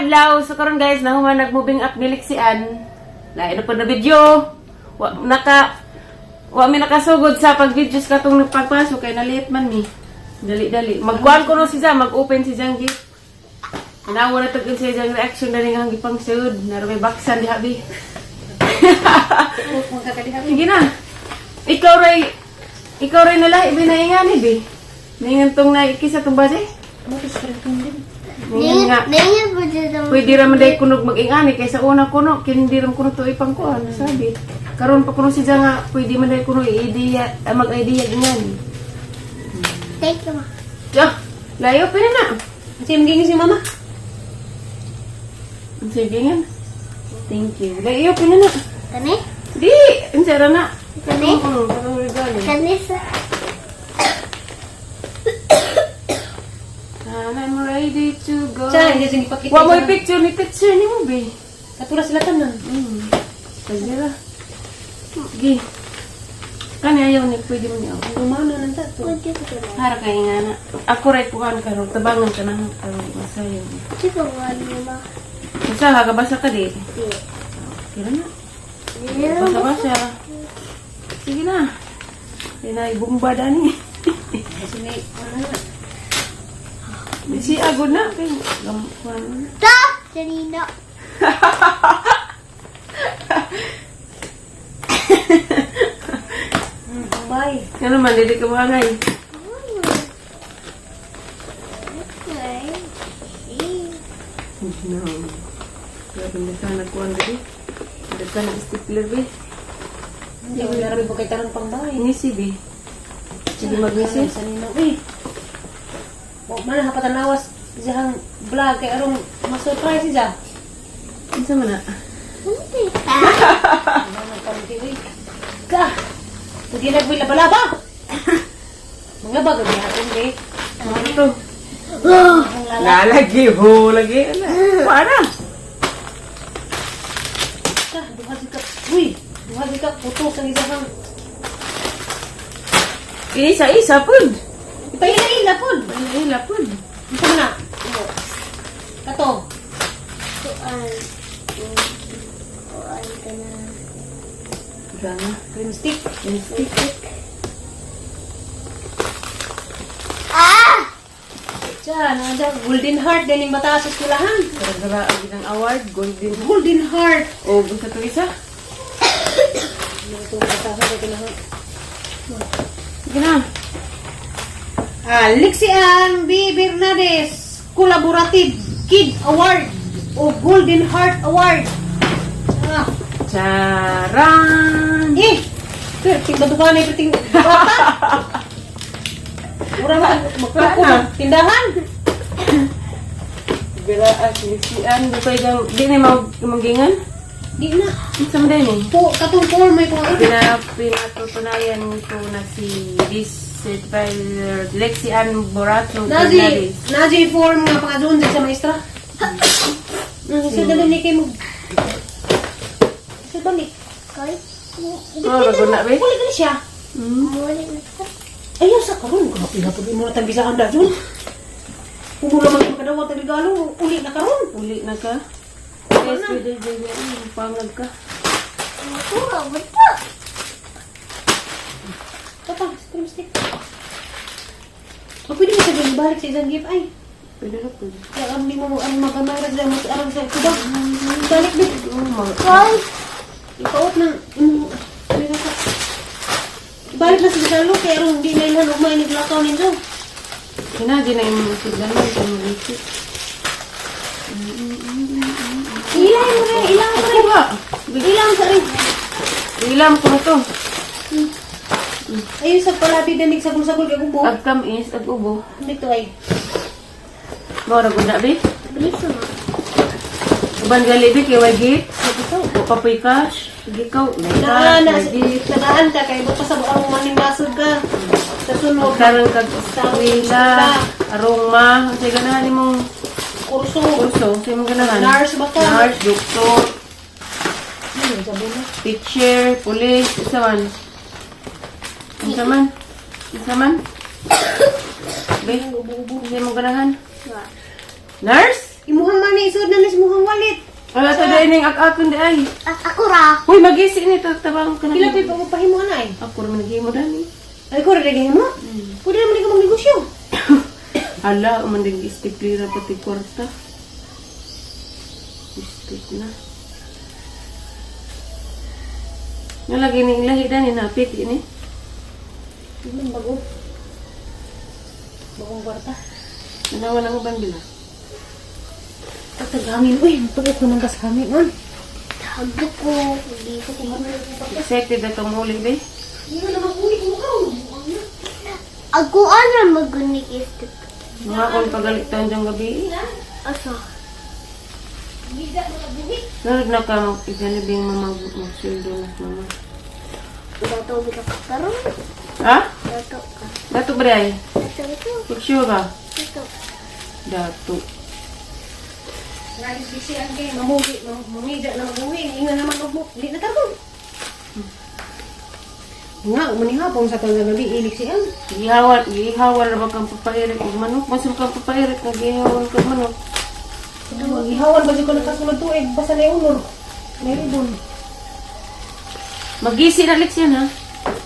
Adlaw. So karon guys, nahuman nag-moving up ni Lixian. Lain na po na video. Wa mi nakasugod sa pag-videos katong nagpagpasok kay naliit man mi. Dali dali. Magkuan ko no si Zang, mag-open si Zang gift. Nawa na tag si Zang reaction dali nga gipang sud. Naro may baksan diha bi. Sige na. Ikaw ray nala ibi na ingani bi. Ningan tong naikisa tong base. Ningan nga. Ningin po dito. Pwede ra man day kunog mag-ingani kaysa una kuno kindi ra kuno to ipangkuan sabi. Karon pa kuno siya nga pwede man day kuno i-idea mag-idea ingani. Thank you, ma. Ja, layo pa na. Kasi magiging si mama. Sige nga. Thank you. Layo pa na. Kani? Di, unsa ra na. Kani? Kuno kuno regalo. Kani sa... And I'm ready to go. Siya, hindi siya ipakita. Wa mo picture ni picture ni mo be. Katura sila tanan. Sige ra. Sige. Kani ayaw ni pwede mo niya. Ang umano nang tato. Pwede ko na. Hara kay nga na. Ako ray kuhan karon tabangan ka na karon masayo. Pwede ko nga ma. Usa ka basa ka di. Di. Kira na. Basa basa. Sige na. Di na ibumba dani. Kasi may, ano na. Si agod na kay kuhan na. Ta! Kanina. Bye. Ano man dili ka maangay. Okay. No. Grabe na ka nagkuhan dili. Dagkan ang stapler be. Hindi mo narabi pa kay tarong pang bahay. Ngisi be. Sige magngisi. Sa ninong. Eh. Wa man hapatanawas siyang vlog kay arong ma-surprise siya. Unsa man na? Hindi. Ano man pamti uy. Ka. Hindi nagwil laba-laba. Mga bago di atin be. Ano to? Ang lala. Lalagi ho lagi. Para. Ka, duha di ka. Uy, duha di ka putos ang isang Isa-isa pud. Ipaila-ila pud. Ila pud. Ito na. Kato. Kuan. Kuan ka na. Gana. Cream stick. Stick. Ah! Diyan, nandiyan. Golden Heart din yung bata sa eskwelahan. Dara ang ginang award golden. Golden Heart. O gusto to isa? Ano itong bata sa eskwelahan? Sige na. Ah, Lixian B. Bernades Collaborative Kid Award o Golden Heart Award. Ah, Charan! eh, perting badukan ay perting bata. Mura ba? Magpako Wala na. tindahan. Bira as lisian di pa gang di na maggingan. Di na. Unsa man din eh? Po, katong form may kung Pinatutunayan ko na si this certified Lexian Borato Naji, Bernades. naji form nga pangadun sa maestra. Sa dali ni kay mag Sa balik. Kay? Oh, rago na be. Uli gali siya. Muli na ka. Ayaw sa karon, grabe na pud mo na tagbisahan da jud. Kung mo naman makadawat ang regalo, uli na karon. Uli na ka. Yes, pwede pwede pangag ka. Kuha ba to? Papa, cream stick. O, pwede mo sabihin, balik sa isang gift ay. Pwede na pwede. Kaya ang di mo ang magamay ra sa mas arang sa kuba. Balik di. Oh, mga Kay? Ipaot ng pwede ka. Balik na sa regalo kaya aron di na ilan ugmay ni lakaw ninyo. Kina, di na yung siglan mo, ito mo isip. Ilang mo na, ilang mo Ako ba? Ilang sa rin. Ilam ko na to. Ayun sa palabi danig sagol-sagol kay gubo. Agkam is, ag ubo. Dito ay. Mora gud na, be. Bilis mo. Uban gali, be, kay way gift. Ito. Wa pa po'y cash. Sige ikaw, may cash, Nagaan na, may gift. nagaan ka kay bukas sa buang maningasod ka. Sa sunod, Karon kag eskwela, arong ma, unsay ganahan nimong kurso. kurso, unsay imong ganahan? Nurse ba ka? Nurse, doktor, Ano, sabi mo? teacher, police, isa man. Isa man. Isa man. Be, ubo-ubo, unsay imong ganahan? Wa. Nurse? Imuhang money isod na ni sa imuhang wallet. Wala ta dahil ning ak-akon di ay. Ako ra. Uy, magisi ni to tabang ka na. Pila pa mo pahimo ana eh. Ako rin naghimo dani. Ay ko ra mo. Pwede naman di ka magnegosyo. Hala, umandig istiplira pati kwarta. Istit na. Nalagi ni ilahi dani na pit ini. Di man bago. Bagong kwarta. Nanawa lang uban bila. Tatagangin, uy, pagkat naman kas hangin, on. Tago ko. Hindi ko Excited na itong huli, be. Hindi na naman uli ko ka. Ako ano magunig isip. Mga kon pagalit taon diyang gabi. Asa? Sunod na ka mag-igalibing mama magsildo na mama. Dato bila ka karon. Ha? Dato ka. Dato ba ay? Dato ito. Picture ba? Dato. Dato. Nagis bisi ang kay mamugi, mamida na mamuhi, inga naman og mo, di na tarong. Nga, manihapon sa tawag gabi, ilik siya. Gihawan, gihawan na ba kang papairik og manok? Masum kang papairik, nagihawan kang manok. Ihawan ba ko nakasulod tuig, basta na unor. May ribon. Magisi na Lex yan ha.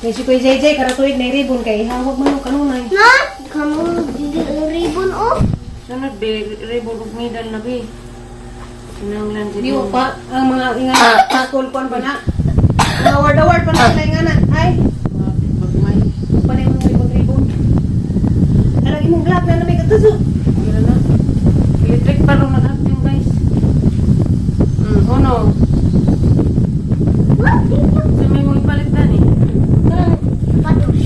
May si Kuya JJ, kara tuig na ribon, kay ihawag man og kanunay. Na? Kamu dili ribbon oh. Sunod be, ribbon ug medal na be. Kinahanglan Di jud. pa, ang mga inga, school kuan pa na. Mga award-award pa na sila inga na. Ay, Magmay. pa na yung mga ribon-ribon. Alang imong glove na na may katuso. Kira na. Electric pa rin nag-acting guys. Uno. Sa may mo ipalit na ni. Patos.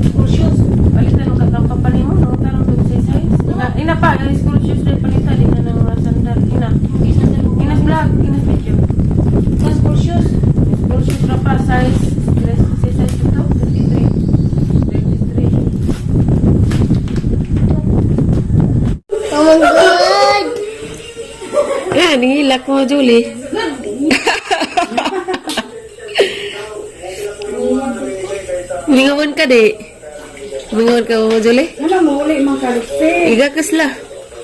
School shoes. Palitan ng katampa pa nimo no tarong dun sa size. Ina, ina pa, ang school shoes na palitan ina ng mga sandal. Ina. Ina sa vlog, ina sa video. Mga school shoes. School shoes ra pa size size ito 23. 23. Oh my God. Ah, ningilak mo, Julie. Mingawan ka, di. Mingawan ka mo, Julie. Wala mo uli man kalipse. Igakas la.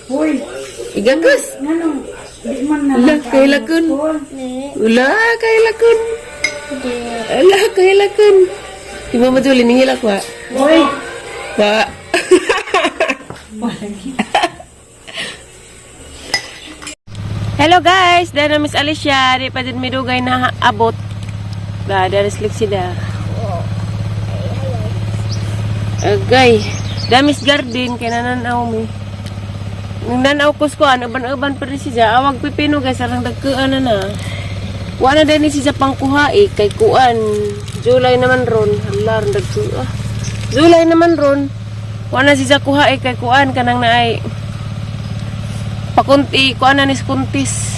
Hoy, Igakas. nganong di man na Ala, kailakon. Ula, kailakon. Ala, kailakon. Di ba mo, Julie, ningilak wa? Hoy, Wa. Hello guys, dahil na Miss Alicia, di pa din midugay na abot. Ba, dari slik sila. Agay, damis garden kay nananaw mi. Nang nanaw ko sa kuan, uban-uban pa rin siya. Awag pipino guys, arang dagkuan na na. Wa na din siya pangkuha eh, kay kuan. July naman ron, hala ron dagkua. July naman ron. Wa na siya kuha eh, kay kuan kanang naay pakunti kuan na ni sa kuntis.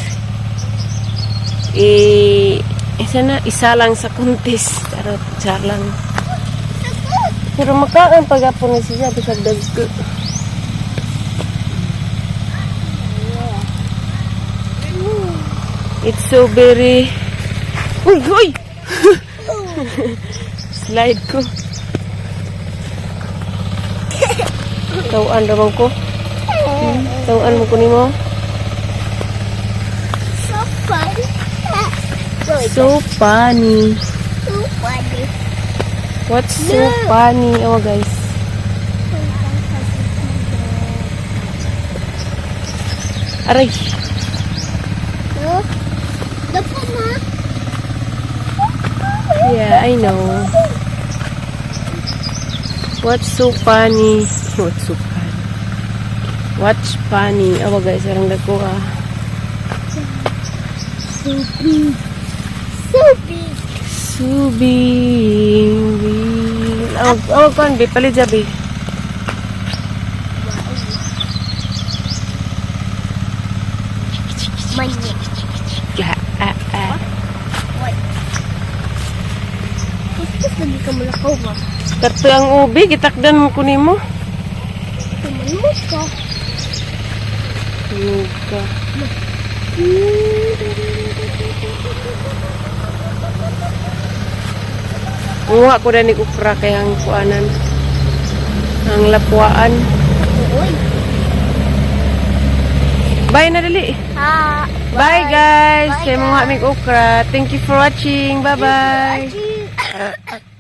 Eh, isa na, isa lang sa kuntis. Charot, char lang. Pero makaan pagapon ni siya bisag dagko. It's so very. Uy, uy! Slide ko. Tawaan raman ko. Tawaan mo ko nimo. So funny. So funny. So funny. What's so funny? Oh, guys. Aray. No? Dapo ma. Yeah, I know. What's so funny? What's so funny? What's funny? Oh, guys, arang dako ah. So big. So big. Subing. Oh, oh, kon, be palit jabi. Manya. Yeah, ah, ah. Kuskus lagi ka mulakaw ba? Kato ang ubi, gitakdan mo ko nimo. Tuman mo ka. Luka. Uwa ko na ni ukra kay ang kuanan. Ang lapuan. Uy. Bye na dali. Ha. Bye, guys. Bye, Kay mga guys. aming okra. Thank you for watching. Bye-bye. Bye.